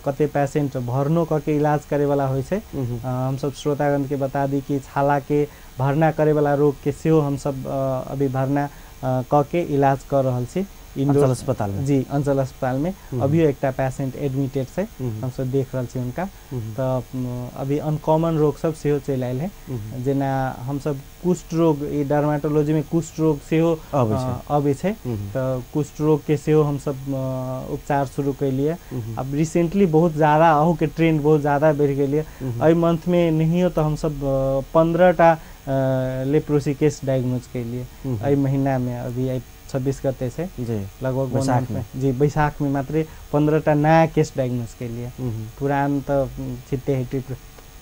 कते पेशेंट भरनो कऽ के इलाज करे वाला होइ छै। हमसब श्रोतागण के बता दी कि छाला के भरना करे वाला रोग के सेहो हमसब अभी भरना कऽ के इलाज कर रहल छी अंचल अस्पताल में। जी, अंचल अस्पताल में अभियो एकटा पेशेंट एडमिटेड छै, हमसब देख रहल छी हुनका। तऽ अभी अनकॉमन रोग सब सेहो चलि आयल है, जेना हमसब कुष्ठ रोग, ई डर्मेटोलॉजी में कुष्ठ रोग सेहो अबै छै, तऽ कुष्ठ रोग के सेहो हमसब उपचार शुरू केलियै। अब रिसेंटली बहुत ज़्यादा अहूके ट्रेंड बहुत ज़्यादा बढ़ि गेल यऽ। एहि मंथ में नहियो तऽ हमसब 15 टा लेप्रोसी केस डायग्नोज केलियै एहि महीना में, अभी 26 गते छै लगभग बैसाख में। जी, बैसाख में मात्र 15 टा नया केस डायग्नोज केलियै। पुरान तऽ छिट्टे हिट्टे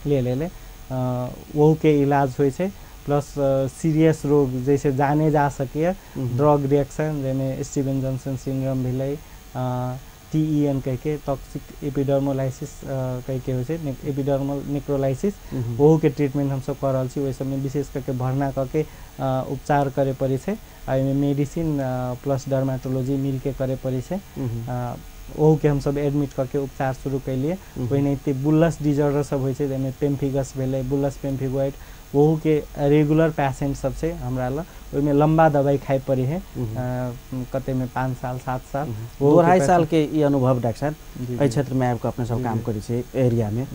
ले लेले, ओहू के इलाज होइ छै। प्लस सीरियस रोग जैसे जाने जा सकैए ड्रग रिएक्शन, जाहिमे स्टीवन जॉनसन सिंड्रोम भेलै, TEN कहिके टॉक्सिक एपिडर्मोलाइसिस कहिके होइ छै, एपिडर्मल नेक्रोलाइसिस, ओहूके ट्रीटमेंट हमसब कऽ रहल छी। ओहि सबमे विशेष करके भरना कऽ के उपचार करे पड़ै छै, एहिमे मेडिसिन प्लस डर्मेटोलॉजी मिलके करे पड़ै छै। ओहूके हमसब एडमिट कऽ के उपचार शुरू केलियै। ओहिनाहिते बुलस डिजॉर्डर सब होइ छै, जाहिमे पेम्फिगस भेलै, बुलस पेम्फिगोइड, ओहूके रेगुलर पेशेंट सब छै हमरा लग। ओहिमे लम्बा दवाई खाइ पड़ै है, कतेमे 5 साल 7 साल 2-2.5 साल के ई अनुभव डॉक्टर साहब एहि क्षेत्र में आबि कऽ अपने सब काम करै छी एरिया में,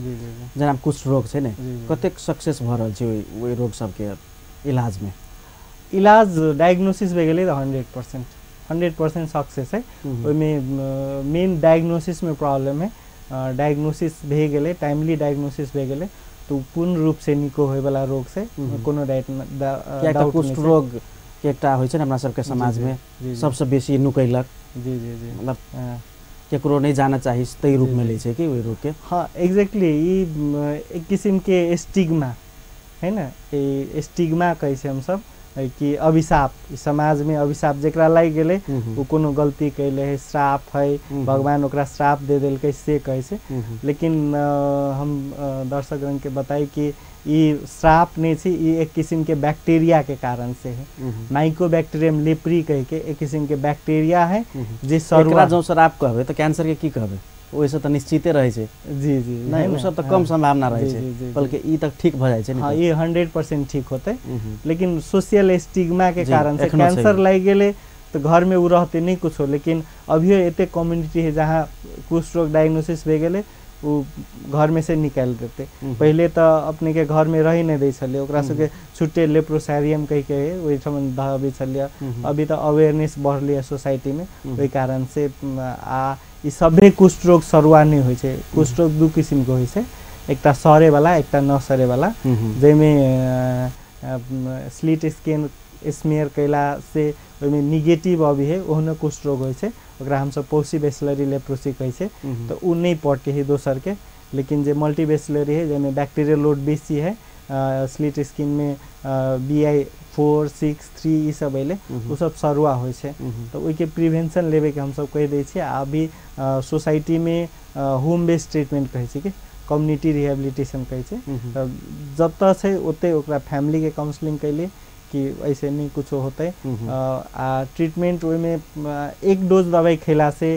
जेना कुष्ठ रोग छै ने, कतेक सक्सेस भऽ रहल छै ओहि रोग सबके इलाज में? इलाज डायग्नोसिस भए गेलै तऽ 100% सक्सेस है। ओहिमे मेन डायग्नोसिस में प्रॉब्लम है, डायग्नोसिस भए गेलै, टाइमली डायग्नोसिस भए गेलै तो पूर्ण रूप से निको होय वाला रोग से कोनो डाउट। कुष्ठ रोग के एकटा होइ छै ने अपना सबके समाज में सबसे बेसी नुकैलक। जी जी जी, मतलब केकरो नहीं जाना चाही तै रूप में लै छै कि ओहि रोग के। हाँ एग्जैक्टली, ई एक किसिम के स्टिग्मा है ना, ई स्टिग्मा कहै छै हमसब कि अभिशाप, समाज में अभिशाप जेकरा लागि गेलै ओ कोनो गलती कैले है, श्राप है, भगवान ओकरा श्राप दे देलकै से कहै छै। लेकिन हम दर्शकगण के बताई कि ई श्राप नहीं छै, ई एक किसिम के बैक्टीरिया के कारण से है। माइकोबैक्टीरियम लेप्री कह के एक किसिम के बैक्टीरिया है जे एकरा जौं श्राप कहबै तऽ कैंसर के की कहबै, ओहिसँ तऽ निश्चिते रहै छै। जी जी, नहीं ओ सब तऽ कम संभावना रहै छै, बल्कि ई तऽ ठीक भऽ जाइ छै। हाँ, ये 100% ठीक होतै, लेकिन सोशल स्टिग्मा के कारण से कैंसर लागि गेलै तऽ घर में ओ रहतै नहीं कुछो। लेकिन अभियो एते कम्युनिटी है जहाँ कुष्ठ रोग डायग्नोसिस भए गेलै ओ घरमे से निकालि देतै। पहिले तऽ अपनेके घरमे रहि नहि दै छलै, ओकरा सबके छुट्टे लेप्रोसारियम कहिके ओहिठाम धऽबै छलियै। अभी तऽ अवेयरनेस बढ़लै सोसाइटीमे, ओहि कारण से। आ ई सभे कुष्ठ रोग सरुआ नहि होइ छै। कुष्ठ रोग दू किसिमके होइ छै, एकटा सरेवला एकटा न सरेवला, जाहिमे स्लिट स्किन स्मेयर कयला से ओहिमे निगेटिव अबै है, ओहनो कुष्ठ रोग होइ छै, ओकरा हमसब पौसी बेसिलरी लेप्रोसी कहै छै, तऽ ओ नहि पटकै है दोसरके। लेकिन जे मल्टी बेसिलरी है, जाहिमे बैक्टीरियल लोड बेसी है, स्लिट स्किनमे BI 4 6 3 ई सब अयलै, ओ सब सरुआ होइ छै। तऽ ओहिके प्रिवेंशन लेबेके हमसब कहि दै छियै। आ अभी सोसाइटीमे होम बेस्ड ट्रीटमेंट कहै छै कि कम्युनिटी रिहेबिलिटेशन कहै छै, तऽ जतऽ छै ओतहि ओकरा फैमिलीके काउंसलिंग कैली कि ऐसे नहि कुछो होतै। आ ट्रीटमेंट ओहिमे एक डोज दवाइ खेला से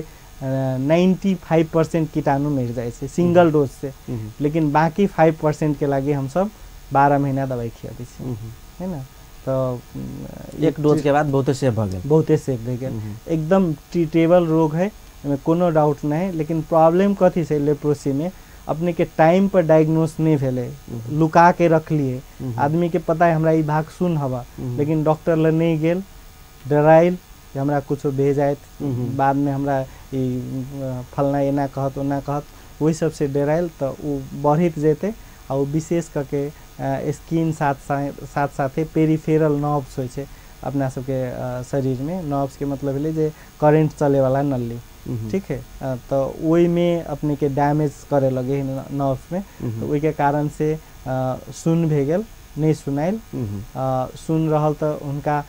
95% कीटाणु मरि जाइ छै सिंगल डोज से, लेकिन बाकी 5% के लागि हमसब 12 महीना दवाइ खियाबै छी, है ना। तऽ एक डोज के बाद बहुते सेफ भऽ गेल, बहुते सेफ भऽ गेल। एकदम ट्रीटेबल रोग है, एहिमे कोनो डाउट नहि है। लेकिन प्रॉब्लम कथी छै लेप्रोसीमे, अपने के टाइम पर डायग्नोस नहि भेलै, लुका के रखलिए, आदमी के पता है हमरा ई भाग सुन हवा, लेकिन डॉक्टर लग नहि गेल, डराइल कि हमरा कुछो भे जायत बादमे, हमरा ई फलना एना कहत ओना कहत, ओहि सबसे डराइल, तऽ ओ बढ़ैत जेतै। आ ओ विशेष कऽ के स्किन साथ साथ साथे पेरिफेरल नर्व्स होइ छै अपना सबके शरीरमे। नर्व्सके मतलब भेलै जे करेंट चलेवाला नली, ठीक है, तऽ ओहिमे अपनेके डैमेज करे लगे है नर्व्समे, तऽ ओहिके कारण से सुन भए गेल, नहि सुनायल। सुन रहल तऽ हुनका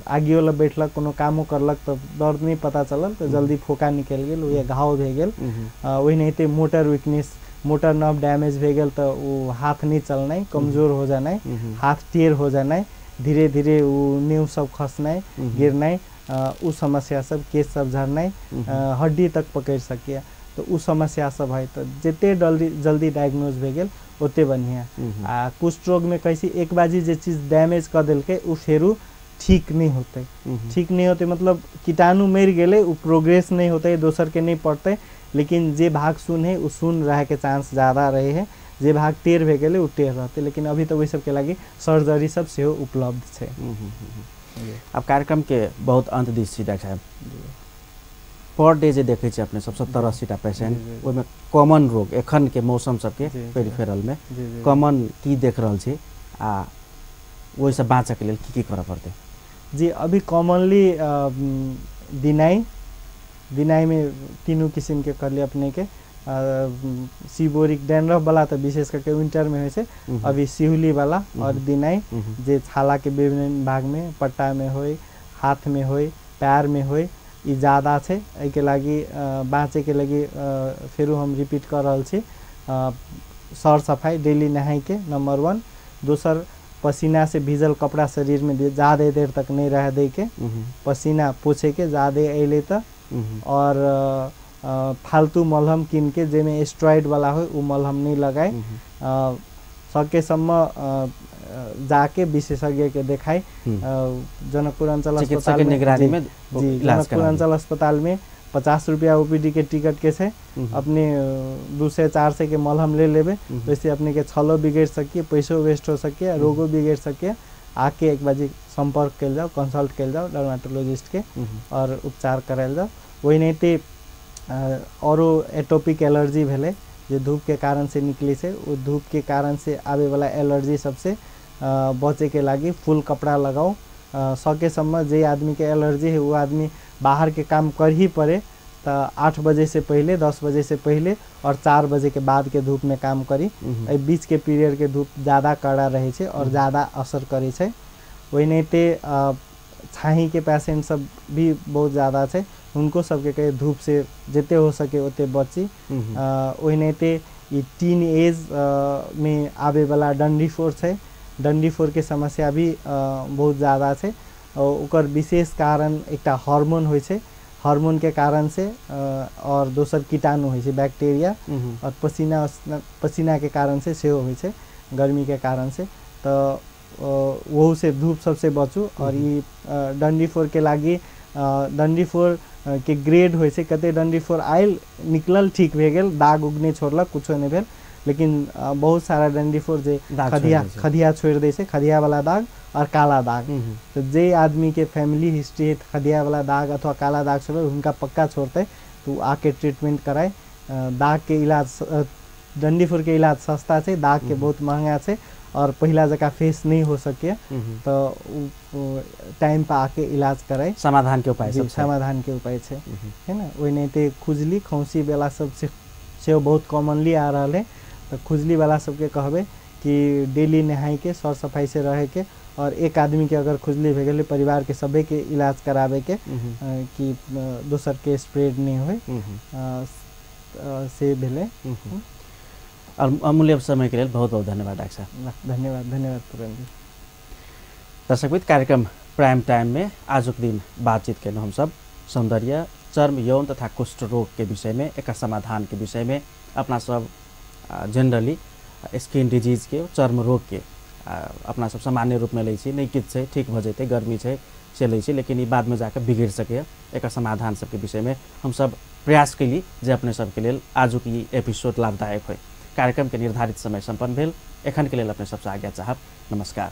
आगियो लग बैठलक, कोनो कामो करलक तऽ दर्द नहि पता चलल, तऽ जल्दी फोका निकलि गेल या घाव भए गेल। ओहिनाहिते motor weakness, motor nerve damage भए गेल तऽ ओ हाथ नहि चलनाइ, कमजोर हो जेनाइ, हाथ टेढ़ हो जेनाइ, धीरे धीरे ओ नेव सब खसनाइ गिरनाइ, ओ समस्या सब, केश सब झड़नाइ, हड्डी तक पकड़ि सकैए, तऽ ओ समस्या सब है। तऽ जते जल्दी जल्दी डायग्नोज भए गेल ओते बढ़िआँ। आ कुष्ठ रोगमे कहै छी एक बाजी जे चीज डैमेज कऽ देलकै ओ फेरू ठीक नहि होतै, ठीक नहि होतै मतलब कीटाणु मरि गेलै, ओ प्रोग्रेस नहि होतै, दोसरके नहि पड़तै, लेकिन जे भाग सुन है ओ सुन रहैके चांस ज़्यादा रहे है, जे भाग टेढ़ भए गेलै ओ टेढ़ रहतै। लेकिन अभी तऽ ओहि सबके लागि सर्जरी सब सेहो उपलब्ध छै। अब कार्यक्रम के बहुत अंत दिस छी डॉक्टर साहब, पर डे जे देखै छी अपने सब 70-80 टा पेशेंट, ओहिमे कॉमन रोग एखन के मौसम सबके पेरिफेरल में कॉमन की देख रहल छी आ ओहिसँ बाँचऽके लेल की की करऽ पड़तै? जी, अभी कॉमनली दिनाई, दिनाईमे तीनू किसिमके कहलियै अपनेके, सीबोरिक डैंड्रफ वाला तऽ विशेष करके विंटर में होइ छै, अभी सिहुली वाला और दिनाई जे छाला के विभिन्न भाग में, पट्टा में होइ, हाथ में होइ, पैर में होइ, ई ज़्यादा छै। एहिके लागि बाँचेके लागि फेरो हम रिपीट कऽ रहल छी, सर सफाइ डेली नहाइके नंबर 1, दोसर पसीना से भीजल कपड़ा शरीर में ज़्यादा देर तक नहीं रह दै के, पसीना पोछे के ज़्यादा अयलै तऽ, और फालतू मलहम किन के जाहिमे स्टेरॉइड वाला हो ओ मलहम नहीं लगाए, सकेसम्म जाके विशेषज्ञ के देखाई। जनकपुर अंचल अस्पताल में निगरानी में जी, जनकपुर अंचल अस्पताल में 50 रुपया ओपीडी के टिकट के छै, अपने 200-400 के मलहम ले लेबे, वैसे अपने के छलो बिगड़ सकिए, पैसो वेस्ट हो सकिए, रोगो बिगड़ सकिए। आके एक बाजी संपर्क कल जाओ, कंसल्ट कल जाओ डर्माटोलॉजिस्ट के और उपचार करायल जाओ। ओहिनाहिते औरो एटोपिक एलर्जी भेलै जे धूप के कारण से निकलै छै, ओ धूप के कारण से आबे वाला एलर्जी सबसे बचे के लागि फुल कपड़ा लगाओ। सकेसम्म जे आदमी के एलर्जी है वो आदमी बाहर के काम कर ही पड़े तो 8 बजे से पहले, 10 बजे से पहले और 4 बजे के बाद के धूप में काम करी। एहि बीच के पीरियड के धूप ज़्यादा कड़ा रहे छै और ज़्यादा असर करै छै। ओहिनाहिते छाही के पेशेंट सब भी बहुत ज़्यादा छै, हुनको सबके कहे धूप से जते हो सके ओते बची। ओहिनाहिते ई टीन एज में आबे वाला डंडीफोर छै, डंडीफोर के समस्या भी बहुत ज़्यादा छै। ओकर विशेष कारण एकटा हार्मोन होइ छै, हार्मोन के कारण से और दोसर कीटाणु होइ छै बैक्टीरिया, और पसीना पसीना के कारण से सेहो होइ छै, गर्मी के कारण से। तऽ ओहू से धूप सबसे बचू। और ई डंडीफोर के लागि डंडीफोर के ग्रेड होइ छै, कते डंडीफोर आयल निकलल ठीक भए गेल, दाग उग नहि छोड़लक, कुछो नहि भेल, लेकिन बहुत सारा डंडीफोर जे खदिया छोड़ि दै छै, खदिया वाला दाग और काला दाग। तऽ जे आदमी के फैमिली हिस्ट्री है खदिया वाला दाग अथवा काला दाग छोड़ल, हुनका पक्का छोड़तै, तऽ ओ आके ट्रीटमेंट कराय। दाग के इलाज, डंडीफोर के इलाज सस्ता छै, दाग के बहुत महंगा छै और पहिला जकाँ फेस नहीं हो सके, तो टाइम पर आके इलाज कराय। समाधान के उपाय सब समाधान के उपाय छै, है ना। ओहिनाहिते खुजली खौंसी वाला सब से बहुत कॉमनली आ रहल है, तो खुजली वाला सबके कहबै कि डेली नहाय के, सर सफाई से रहे के, और एक आदमी के अगर खुजली भए गेलै परिवार के सभे के इलाज कराबे के, कि दोसर के स्प्रेड नहीं होय, से भेलै। और अमूल्य समय के लिए बहुत बहुत धन्यवाद डॉक्टर साहब। धन्यवाद, धन्यवाद पूरन जी। दर्शकवृन्द, कार्यक्रम प्राइम टाइम में आजुक दिन बातचीत केलहुँ हम सब सौंदर्य, चर्म, यौन तथा कुष्ठ रोग के विषय में, एकर समाधान के विषय में। अपना सब जनरली स्किन डिजीज के, चर्म रोग के अपना सब सामान्य रूप में लै छी, नहीं किछु छै, ठीक भऽ जेतै, गर्मी छै से लै छी, लेकिन ई बादमे जाकऽ बिगड़ि सकैए। एकर समाधान सबके विषय में हम सब प्रयास कैली जे अपने सबके लेल आजुक ई एपिसोड लाभदायक होय। कार्यक्रम के निर्धारित समय सम्पन्न भेल। एखन के लेल अपने सबसँ आज्ञा चाहब। नमस्कार।